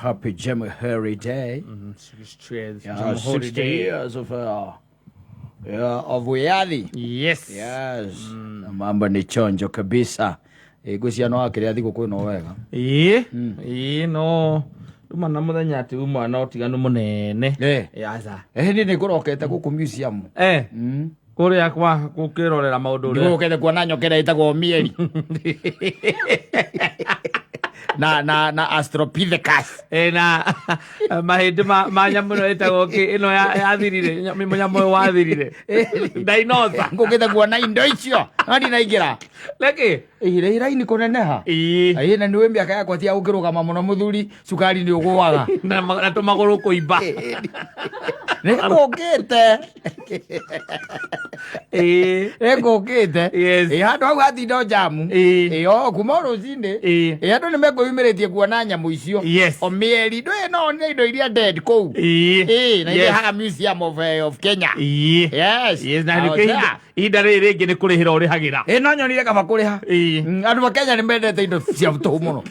Happy Jamhuri Day. 60th Yeah, Jamhuri 60 Day. years of yeah, of wiathi. Yes. Yes. Na mambo ni chonjo kabisa. Ngwĩciria no wakĩrĩa thigũkũ ĩno wega. Ĩĩ. Ĩĩ no nduma na mũthenya atĩ uma na ũtiganu mũnene. Eh. Aca. Niĩ nĩ ngũrokete gũkũ museum. Eh. Kũrĩa kwa gũkĩrorera maũndũ ũrĩa. Ndigũkĩte kuona nyoka ĩrĩa ĩtagwo mieri. Na Australopithecus. Eh, na mahĩndĩ ma nyamũ ĩno ĩtagwo kĩ ĩno yathirire nyamũ ĩyo wathirire. Dinosaur. Ngũkĩte kuona indo icio. No ndinaingĩra. Nĩkĩ? Ĩhire iraini kũneneha. Ĩĩ. Ĩĩ na nĩũĩ mĩaka yakwa ti ya gũkĩrũgama mũno mũthuri, cukari nĩ ũgũaga. Na tũmagũrũ kũimba. Nĩ ngũkĩte. Ĩĩ. Nĩ ngũkĩte. Yes. Ĩĩ handũ hau hatinda o jamu. Ĩĩ. Ĩĩ o kuma o rũcinĩ. Ĩĩ. Ĩĩ andũ nĩ mekwĩyumĩrĩtie kuona nyamũ icio. Yes. O mĩeri ndũĩ no nĩ indo iria dead kũu. Ĩĩ. Ĩĩ na Yes. irehaga Museum of Kenya. Ĩĩ. Yes. Yes, na Out nĩkĩo there. ihinda rĩrĩ rĩngĩ nĩ kũrĩhĩra ũrĩhagĩra. Ĩĩ no nyonire kaba kũrĩha. Ĩĩ. Andũ a Kenya nĩ mendete indo cia tũhũ mũno.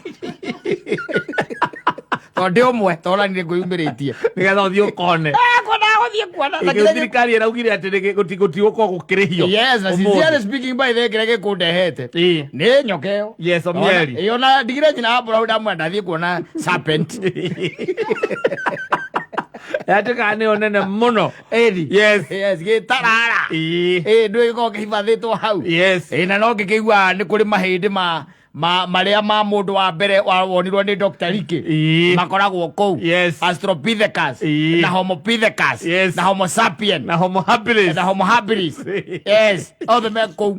Tondũ ndĩ ũmwe tondũ nĩ ngwĩyumĩrĩtie. Nĩgetha ũthiĩ ũkone. Kwenda gũthiĩ kuona. Na Ĩkĩo kĩrĩa thirikari ĩraugire atĩ gũtigũkorwo gũkĩrĩhio. Yes, na Ũmũthĩ. sincerely speaking by the way, kĩrĩa gĩkũndehete Ĩĩ. nĩ nyoka ĩyo. Yes, Omieri. Ĩĩ, ona ndigire nyina wa Brown ndamwenda ndathiĩ kuona serpent. Yatuĩkaga nĩyo nene mũno. Ĩni. Yes. Yes, gĩtarara. Ĩĩ. Ĩĩ, ndũĩ gĩkoragwo kĩhibathĩtwo hau. Yes. Ĩĩ, na no ngĩkĩigua nĩ kũrĩ mahĩndĩ ma marĩa ma mũndũ wa mbere wonirwo nĩ Dr. Ricky. Ĩĩ. Makoragwo kũu. Yes. Australopithecus. Ĩĩ. Na Homopithecus. Yes. Na Homo sapien. Na Homo habilis. Na Homo habilis. Yes. Othe me kũu.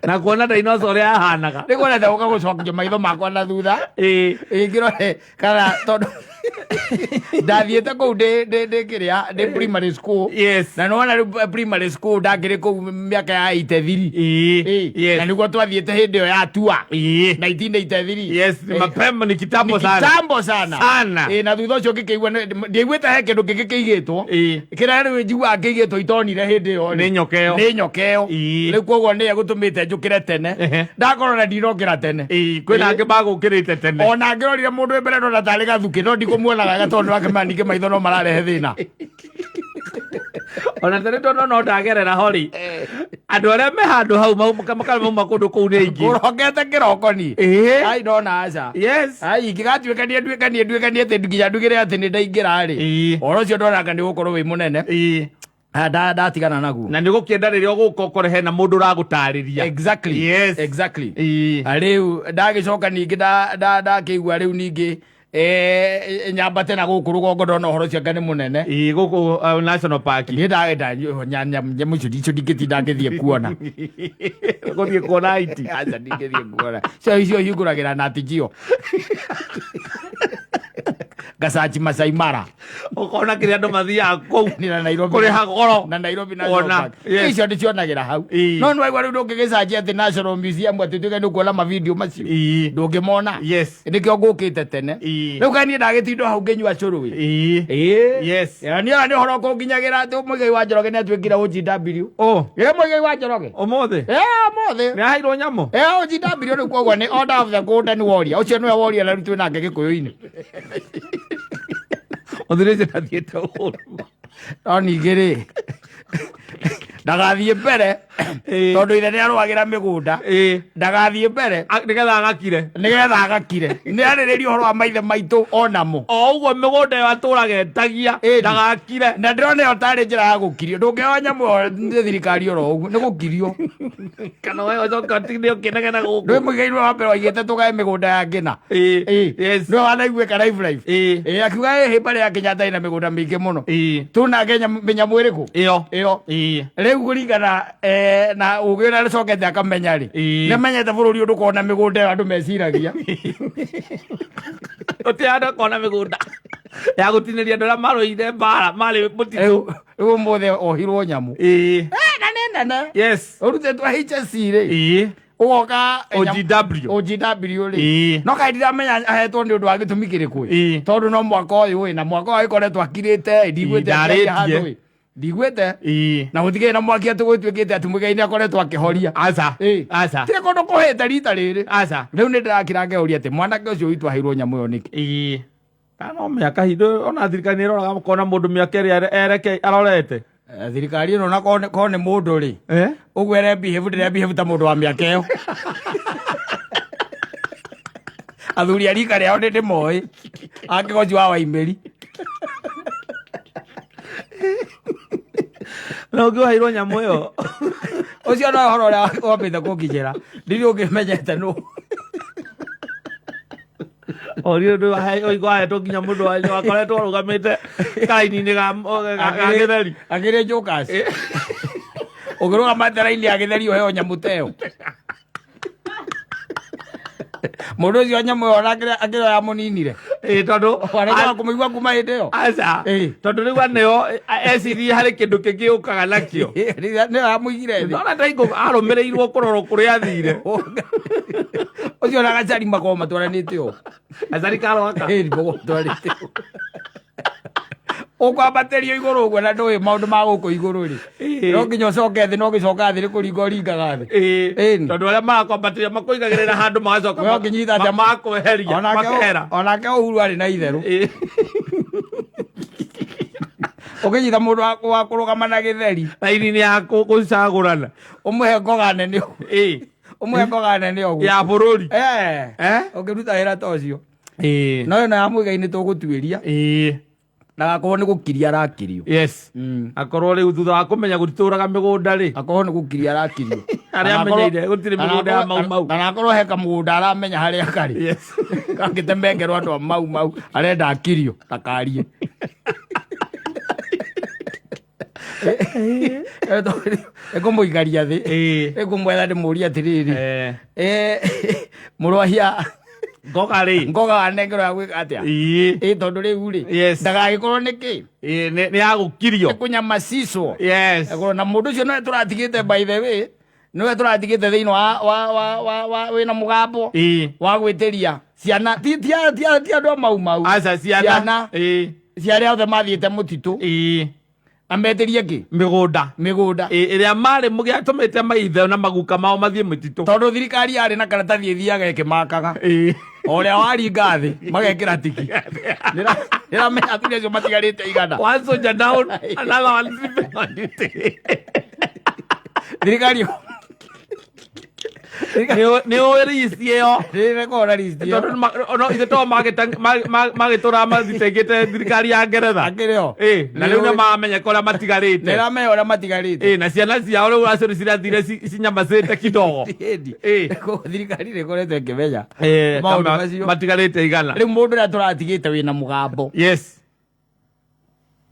Na kuona dinosaur ũrĩa yahanaga. Nĩ kuona ndagũka gũcokia maitho makwa na thutha. Ĩĩ. Ĩĩ, ngĩrore kana tondũ ndathiĩte kũu ndĩ kĩrĩa ndĩ primary school. Yes. Na nĩwona rĩu primary school ndakĩrĩ kũu mĩaka ya 83. Ĩĩ. Ĩĩ. Yes. Na nĩguo twathiĩte hĩndĩ ĩyo ya tua. Ĩĩ. 1983. Yes, ni mapema ni kitambo Ni sana. kitambo sana. Sana. Ĩĩ, na thutha ũcio ngĩkĩigua ndiaiguĩte he kĩndũ kĩngĩ kĩigĩtwo. Ĩĩ. Kĩrĩa rĩu njiguaga kĩigĩtwo itonire hĩndĩ ĩyo rĩ. Nĩ nyoka ĩyo. Nĩ nyoka ĩyo. Ĩĩ. Rĩu koguo nĩyo ĩgũtũmĩte njũkĩre tene. Ehe. Ndakorwo na ndinokĩra tene. Ĩĩ, kwĩna angĩ magũkĩrĩte tene. Ona ngĩrorire mũndũ wĩ mbere ndona tarĩ gathukĩ no ndikũmuonaga wega tondũ nĩwakĩmenya ningĩ maitho no mararehe thĩna. Ona tene tondũ no ndagerera ho rĩ. Andũ arĩa me handũ hau mauma kũndũ kũu nĩ aingĩ. Ngũrokete kĩroko niĩ. Ĩĩ. Ai ndona aca. Yes. Ai ingĩgatuĩkania nduĩkanie nduĩkanie atĩ nginya ndugĩre atĩ nĩ ndaingĩra rĩ. Ĩĩ. Ũhoro ũcio ndonaga nĩ ũgũkorwo wĩ mũnene. Ĩĩ. Ndatigana naguo. Na nĩ ũgũkĩenda rĩrĩa ũgũka ũkore hena mũndũ ũragũtarĩria. Exactly. Yes. Exactly. Ĩĩ. Rĩu ndagĩcoka ningĩ ndakĩigua rĩu ningĩ nyambate na gũkũ rũgongo ndona ũhoro ũcio anga nĩ mũnene. Ĩĩ, gũkũ National Park. Niĩ ndagenda nyamũ icio icio ndingĩtinda ngĩthiĩ kuona. Gũthiĩ kuona IT. Aca ndingĩthiĩ kuona. Cio icio hingũragĩra na tijio. Gacaci Masai Mara. Ũkona kĩrĩa andũ mathiaga kũu. Ni na Nairobi. Kũrĩha goro. Na Nairobi National Ona, Park. yes. Icio ndĩcionagĩra hau. Ĩĩ. No nĩwaigua rĩu ndũngĩgĩcanjia atĩ National Museum atĩ ũtuĩke nĩ ũkuona mavideo macio. Ĩĩ. Ndũngĩmona. Yes. Nĩkĩo ngũkĩte tene. Ĩĩ. Rĩu kaĩ niĩ ndagĩtinda hau ngĩnyua cũrũ ĩ. Ĩĩ. Ĩĩ. Yes. Ya niĩ ona nĩ ũhoro kũnginyagĩra atĩ Mũigai wa Njoroge nĩ atuĩkire OGW. Oh. Ĩ Mũigai wa Njoroge. Ũmũthĩ. Ĩ ũmũthĩ. Nĩ aheirwo nyamũ. Ĩ OGW rĩu koguo nĩ Order of the Golden Warrior. Ũcio nĩwe warrior na rĩu twĩ nake Gĩkũyũ-inĩ. Mũthuri ũcio ndathiĩte ũru. No ningĩ rĩ ndagathiĩ mbere Ĩĩ. tondũ ithe nĩ arũagĩra mĩgũnda. Ĩĩ. Ndagathiĩ mbere Nĩgetha agakire. nĩgetha agakire. Nĩ arĩrĩria ũhoro wa maithe maitũ onamo. O ũguo mĩgũnda ĩyo atũraga etagia Ĩni. ndagakire. Na ndĩrona ĩyo tarĩ njĩra ya gũkirio. Ndũngĩoya nyamũ ĩyo nĩ thirikari oro ũguo nĩ gũkirio. Kana we ũcoke ũtinde ũkĩnegena gũkũ. Ndũĩ Mũigai nĩwe wa mbere waigĩte tũgae mĩgũnda ya ngĩna. Ĩĩ. Ĩĩ. Yes. Nĩwe wanaiguĩka live live. Ĩĩ. Ĩĩ akiuga ĩhĩ mbarĩ ya Kenyatta ĩna mĩgũnda mĩingĩ mũno. Ĩĩ. Tunange mĩnyamũ ĩrĩkũ? Ĩyo. Ĩyo. Ĩĩ. Rĩu kũringana na ũgĩ ũrĩa acokete akamenya rĩ. Ĩĩ. Nĩamenyete bũrũri ũyũ ndũkoragwo na mĩgũnda ĩyo andũ meciragia. Gũtirĩ handũ hakoragwo na mĩgũnda ya gũtinĩria andũ arĩa marũire mbara marĩ mũtitũ. Rĩu ũmũthĩ ohirwo nyamũ. Ĩĩ. Na nĩ nene. Yes. Ũrutĩtwo HSC rĩ. Ĩĩ. Ũgoka OGW. OGW rĩ. Ĩĩ. No kaĩ ndiramenya ahetwo nĩ ũndũ wa gĩtũmi kĩrĩkũ Ĩĩ. ĩ. Tondũ no mwaka ũyũ ĩ na mwaka ũyũ agĩkoretwo akirĩte ĩ ndiguĩte Ĩĩ, akĩaria ndarĩtie. handũ ĩ. Ndiguĩte. Ĩĩ. Na gũtigĩrĩ na mwaki atĩ gũtuĩkĩte atĩ Mũigai nĩ akoretwo akĩhoria. Aca. Ĩĩ. Aca. Tirĩ kũndũ kũhĩte rita rĩrĩ. Aca. Rĩu nĩ ndĩrakira ngeũria atĩ mwanake ũcio witũ aheirwo nyamũ ĩyo nĩkĩ? Ĩĩ. Kana no mĩaka hindo ona thirikari nĩ ĩroraga makona mũndũ mĩaka ĩrĩa ereke arorete. Thirikari ĩno na korwo nĩ mũndũ rĩ, Eh? ũguo ere behave ndĩre behave ta mũndũ wa mĩaka ĩyo. Athuri a rika rĩao nĩ ndĩmoĩ. Angĩgoci wa Waimĩri. Na ũngĩ waheirwo nyamũ ĩyo. Ũcio no ũhoro ũrĩa wambĩte kũnginyĩra. Ndirĩ ũngĩmenyete nũ. Orio ndũ ũigua ahetwo nginya mũndũ wakoretwo arũgamĩte karaini-inĩ ga gĩtheri. Akĩrĩ jokers. Ũngĩrũgama raini ya gĩtheri ũheo nyamũ ta ĩyo. Mũndũ ũcio nyamũ ĩyo ona akĩrĩ ya mũninire. Ĩĩ tondũ Warega kũmũigua kuma hĩndĩ ĩyo. aca Ĩĩ. tondũ rĩu aneo ecirie harĩ kĩndũ kĩngĩ ũkaga nakĩo. Nĩyo yamũigire thĩ. Ndona taingũ arũmĩrĩirwo kũrorwo kũrĩa athire. Ũcio na gacari makoragwo matwaranĩte ũũ. Gacari karoka. Ĩĩ, makoragwo matwaranĩte ũũ. Ũkwambatĩrio igũrũ ũguo na ndũĩ maũndũ ma gũkũ igũrũ rĩ. Ĩĩ. No nginya ũcoke thĩ no ũgĩcoka thĩ nĩ kũringa ũringaga thĩ. Ĩĩ. Ĩni. Tondũ arĩa marakwambatĩria makũigagĩrĩra handũ magacoka We ũngĩnyita atĩa- makweheria makehera. Onake Uhuru arĩ na itherũ. Ĩĩ. Ũkĩnyita mũndũ wa kũrũgama na gĩtheri Raini-inĩ ya gũcagũrana. ũmũhe ngoga nene ũguo. Ĩĩ. Ũmũhe ngoga nene ũguo. Ya bũrũri. Eh. Eh? Ũngĩruta wĩra ta ũcio. Ĩĩ. No ĩno ya Muigai nĩ tũgũtuĩria. Ĩĩ. Ndagakorwo nĩ gũkiria arakirio. Yes. Akorwo rĩu thutha wa kũmenya gũtitũraga mĩgũnda rĩ. Akorwo nĩ gũkiria arakirio. Arĩa amenyeire gũtirĩ mĩgũnda ya Mau Mau. Kana akorwo he kamũgũnda aramenya harĩa karĩ. Yes. Kangĩtemengerwo andũ a Mau Mau arenda akirio ndakarie. Ĩkũmũikaria thĩ. Ĩĩ. Ĩkũmwetha ndĩmũrie atĩrĩrĩ. Eh. Mũrwahia Ngoga rĩ. ngoga wanengerwo ya gwĩka atĩa? Ĩĩ. Ĩ tondũ rĩu rĩ. Yes. Ndagagĩkorwo nĩ kĩ? Ĩĩ nĩ ya gũkirio. Nĩ kũnyamacicwo. Yes. Akorwo na mũndũ ũcio nowe tũratigĩte by the way nowe tũratigĩte thĩinĩ wa wĩna mũgambo Ĩĩ. wa gwĩtĩria ciana ti ti ti ti andũ a Mau Mau. Aca ciana. Ciana. Ĩĩ. Cia arĩa othe mathiĩte mũtitũ. Ĩĩ. Na metĩrie kĩ? Mĩgũnda. Mĩgũnda. Ĩĩ ĩrĩa marĩ mũgĩatũmĩte maithe na maguka mao mathiĩ mĩtitũ. Tondũ thirikari yarĩ na karatathi ĩthiaga ĩkĩmakaga. Ĩĩ. O ũrĩa waringa thĩ magekĩra tiki. Nĩramenya athuri acio matigarĩte igana. One soldier down, another one sleeping on duty. Thirikari Nĩ ũĩ list ĩyo. Nĩrekorwo na list ĩyo. Tondũ no ithe to magĩtũraga mathitengĩte thirikari ya Ngeretha. Akĩrĩ o. Ĩĩ, na rĩu nĩ maramenyeka ũrĩa matigarĩte. Nĩramenya ũrĩa matigarĩte. Ĩĩ, na ciana ciao rĩu acio nĩ cirathire cinyamacĩte kidogo. Ĩndi. Ĩĩ. Koguo thirikari nĩ ĩkoretwo ĩkĩmenya Ĩĩ, maũndũ kama macio. matigarĩte igana. Rĩu mũndũ ũrĩa tũratigĩte wĩna mũgambo. Yes.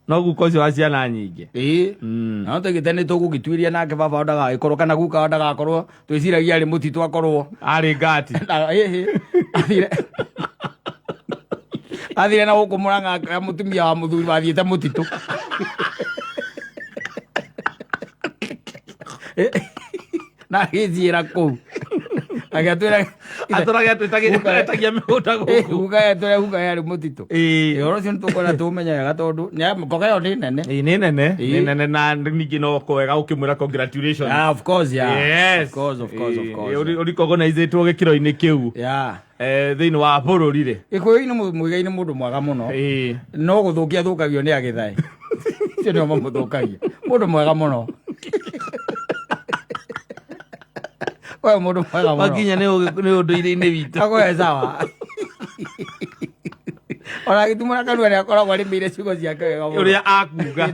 No guka ũcio wa ciana nyingĩ. Ĩĩ. Na no tũgĩte nĩ tũgũgĩtuĩria nake baba wao ndagagĩkorwo kana guka wao ndagakorwo twĩciragia arĩ mũtitũ akorwo. Arĩ ngati. Ĩhĩ. Athire. Athire na gũkũ Mũrang'a akĩoya mũtumia wa mũthuri wathiĩte mũtitũ. Na agĩthiĩra kũu. Agĩatwĩra Atũraga atwĩtagia mĩgũnda gũkũ. guka yatwĩra guka yarĩ mũtitũ. Ĩĩ. Ũhoro ũcio nĩ tũkwenda tũũmenye wega tondũ ngoga ĩyo nĩ nene. Ĩĩ, nĩ nene. Ĩĩ. Nĩ nene na ningĩ no kwega ũkĩmwĩra congratulations. Yeah, of course, yeah. Yes. Of course, of course, of course. Ĩĩ, ũrikogonaithĩtwo gĩkĩro-inĩ kĩu. Yeah. Thĩinĩ wa bũrũri rĩ. Gĩkũyũ-inĩ Muigai nĩ mũndũ mwega mũno. Ĩĩ. No gũthũkia athũkagio nĩ agĩthaĩ. Acio nĩo mamũthũkagia. Mũndũ mwega mũno. We mũndũ mwega mũno. Wakinya nĩ ũndũire-inĩ witũ. Akoe sawa. Ona agĩtumũra kanua nĩ akoragwo arĩmĩire ciugo ciake wega mũno. Ũrĩa akuga.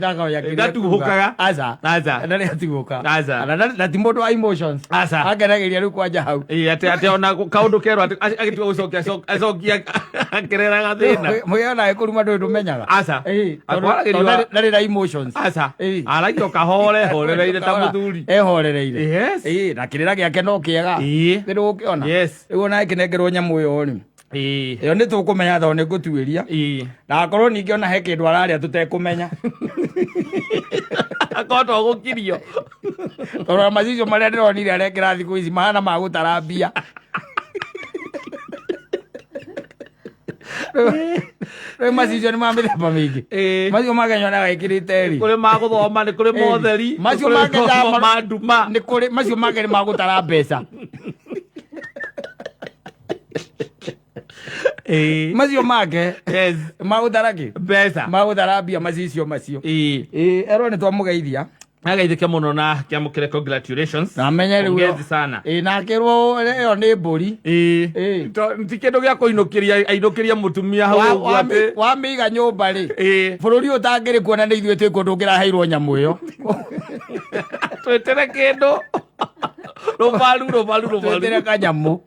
Ndatuhũkaga. Aca. Aca. Ndarĩ atuhũka. Aca. Na ti mũndũ wa emotions. Aca. Akenagĩria rĩu kwanja hau. Ĩĩ, atĩ ona kaũndũ kerwo atĩ agĩtua gũcokia acokia akĩreraga thĩna. Mũgĩo nawe kũruma ndũĩ ndũmenyaga. Aca. Ĩĩ, tondũ Akwaragĩria tondũ ndarĩ na emotions. Aca. Ĩĩ. Aragia o kahore horereire ta mũthuri. Ehorereire. Yes. Ĩĩ, na kĩrĩra gĩake no kĩega. Ĩĩ. Nĩ ndũgũkĩona. Yes. Rĩu ona ĩkĩnengerwo nyamũ ĩyo rĩ. Ĩĩ. Ĩyo nĩ tũkũmenya tondũ nĩ ngũtuĩria. Ĩĩ. Na akorwo ningĩ ona he kĩndũ ararĩa tũtekũmenya. Akorwo to gũkirio. Tondũ ona macicio marĩa ndĩronire arekĩra thikũ ici mahana ma gũtara mbia. Rĩu macicio nĩ ma mĩthemba mĩingĩ. Ĩĩ. Macio makenyonaga ĩkĩrĩte rĩ. Kũrĩ ma gũthoma, nĩ kũrĩ motheri, Macio nĩ kũrĩ make ma nduma. Nĩ kũrĩ macio make nĩ magũtara mbeca. Ĩĩ. Macio make Yes. magũtara kĩ? Mbeca. Magũtara mbia macicio macio. Ĩĩ. Ĩĩ, erwo nĩ twamũgeithia. Agaithĩke mũno na kĩamũkĩre congratulations. Na amenye rĩu. Pongezi sana. Ĩĩ, na akĩrwo ĩyo nĩ mbũri. Ĩĩ. Ĩĩ. Ti kĩndũ gĩa kũinũkĩria ainũkĩria mũtumia hau ũguo atĩ. Wamĩiga nyũmba rĩ. Ĩĩ. Bũrũri ũyũ ũtangĩrĩ kuona nĩ ithuĩ twĩ kũndũ ũngĩraheirwo nyamũ ĩyo. Twĩtĩre kĩndũ. Rũbaru rũbaru rũbaru. Twĩtĩre kanyamũ.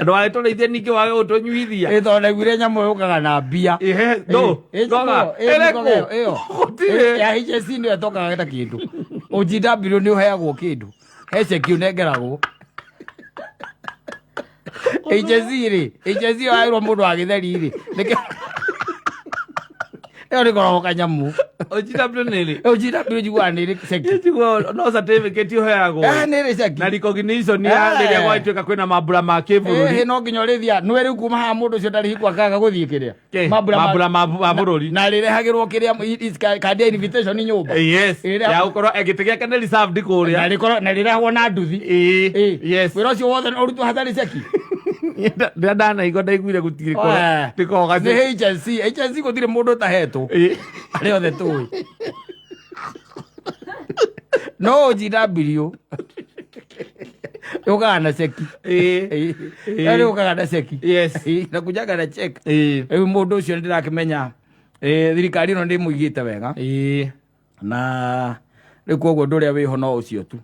Ndwagĩtũrĩithie ningĩ wage gũtũnyuithia. Ĩ tondũ ndaiguire nyamũ yũkaga na mbia. Ihe, ndũ, Ĩ, ndoga, ĩ, ĩrĩkũ? ĩyo, ĩyo. Gũtirĩ. Ya HSC nĩyo ĩtokaga na kĩndũ. OGW nĩ ũheagwo kĩndũ. He ceki ũnengeragwo. HSC rĩ, HSC yoerwo mũndũ wa gĩtheri rĩ. Nĩkĩo ĩyo nĩ koragwo kanyamũ. OGW nĩ rĩ? OGW njiguaga nĩ ĩrĩ ceki. Njiguaga no certificate ũheagwo. Ah, nĩ ĩrĩ ceki. Na recognition ya Eh. rĩrĩa gwatuĩka kwĩna mambura ma kĩbũrũri. Ĩhĩ no nginya ũrĩthia. Nĩwe rĩu kuma haha mũndũ ũcio ndarĩ hiko akaga gũthiĩ kĩrĩa. Kĩ? Mambura ma- Mambura ma bũrũri. Na rĩrehagĩrwo kĩrĩa kandi ya invitation nyũmba. Yes. Ĩrĩa- Ya gũkorwo gĩtĩ gĩake nĩ reserved Na kũrĩa. rĩkorwo na rĩrehagwo na nduthi. Ĩĩ. Ĩĩ. Yes. Wĩra ũcio wothe ũrutwo hatarĩ ceki. Rĩrĩa ndanaigua ndaiguire gũtirĩ Wee. ndĩkorwo Nĩ HSC. HSC gũtirĩ mũndũ ũtahetwo. Ĩĩ. Arĩa othe tũĩ. No OGW yũkaga na ceki. Ĩĩ. Ĩĩ. Ĩĩ. Yaani yũkaga na ceki. Yes. Ĩĩ, na kujaga na check. Ĩĩ. Rĩu mũndũ ũcio nĩndĩrakĩmenya thirikari ĩno ndĩmũigĩte wega Ĩĩ. na rĩu koguo ũndũ ũrĩa wĩho no ũcio tu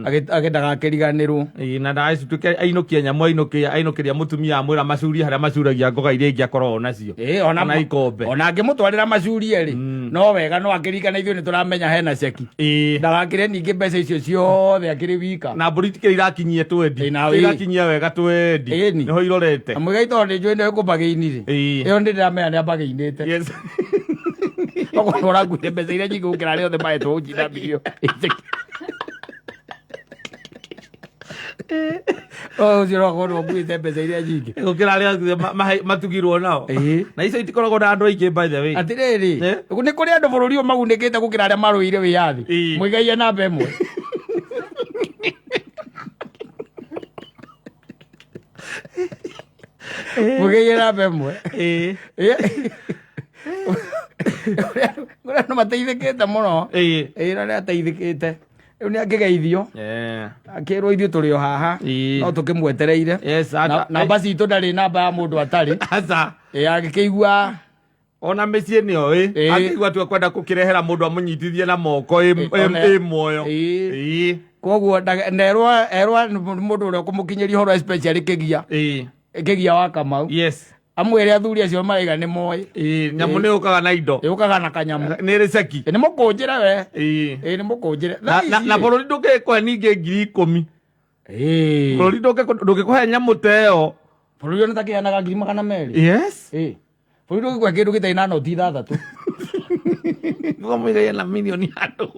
Agĩ ndagakĩriganĩrwo. Ĩĩ, na ndagacituĩke ainũkie nyamũ ainũkia ainũkĩria mũtumia amwĩra macurie harĩa macuragia ngoga iria ingĩ akoragwo nacio. Ĩĩ, ona Ona ikombe. Ona angĩmũtwarĩra macurie rĩ, no wega no akĩririkana ithuĩ nĩtũramenya hena ceki. Ĩĩ. Ndagakĩre ningĩ mbeca icio ciothe akĩrĩ wika. Na mbũri tikĩrĩ irakinyia twendi. Ĩĩ, na ĩĩ. Irakinyia wega twendi. Ĩni. Nĩho irorete. Na mũigai tondũ nĩ njũĩ nĩwe kũmbagĩini rĩ. Ĩĩ. Ĩyo nĩ ndĩramenya nĩ ambagĩinĩte. Yes. Okorwo ũrakuire mbeca iria nyingĩ gũkĩra arĩa othe mahetwo OGW. Ũcio no akorwo ũkuĩte mbeca iria nyingĩ. Gũkĩra arĩa othe matugirwo nao. Ĩĩ. Na icio itikoragwo na andũ aingĩ by the way. Atĩrĩrĩ, Eh? nĩ kũrĩ andũ bũrũri ũyũ magunĩkĩte gũkĩra arĩa marũĩire wĩyathi. Ĩĩ. Mũigai e namba ĩmwe. Mũigai e namba ĩmwe. Ĩĩ. Ĩĩ. Kũrĩ andũ mateithĩkĩte mũno. Ĩĩ. Ĩĩ na nĩ ateithĩkĩte. Rĩu nĩ angĩgeithio. Yeah. Akĩrwo ithuĩ tũrĩ o haha. Ĩĩ. No tũkĩmwetereire. Yes, Namba citũ ndarĩ namba ya mũndũ atarĩ. Aca. Ĩĩ angĩkĩigua Ona mĩciĩ nĩ oĩ. Ĩĩ. Angĩigua tu ekwenda gũkĩrehera mũndũ amũnyitithie na moko ĩ ĩ muoyo. Ĩĩ. Ĩĩ. Koguo nerwo erwo mũndũ ũrĩa ũkũmũkinyĩria ũhoro especially kĩgia. Ĩĩ. Kĩgia wa Kamau. Yes. Amwĩre athuri acio maraiga nĩ moĩ. Ĩĩ, nyamũ nĩ yũkaga na indo. Yũkaga na kanyamũ. Nĩ ĩrĩ ceki. Ĩ, nĩ mũkũnjĩre we. Ĩĩ. Ĩ, nĩ mũkũnjĩre. Na, na, na bũrũri ndũngĩkũhe ningĩ 10,000. Ĩĩ. Bũrũri ndũngĩkũhe nyamũ ta ĩyo. Bũrũri ũyũ nĩtakĩheanaga 200,000. Yes. Ĩĩ. Bũrũri ndũngĩkũhe kĩndũ gĩtarĩ na noti ithathatũ. Nĩguo mũigaine na mirioni andũ.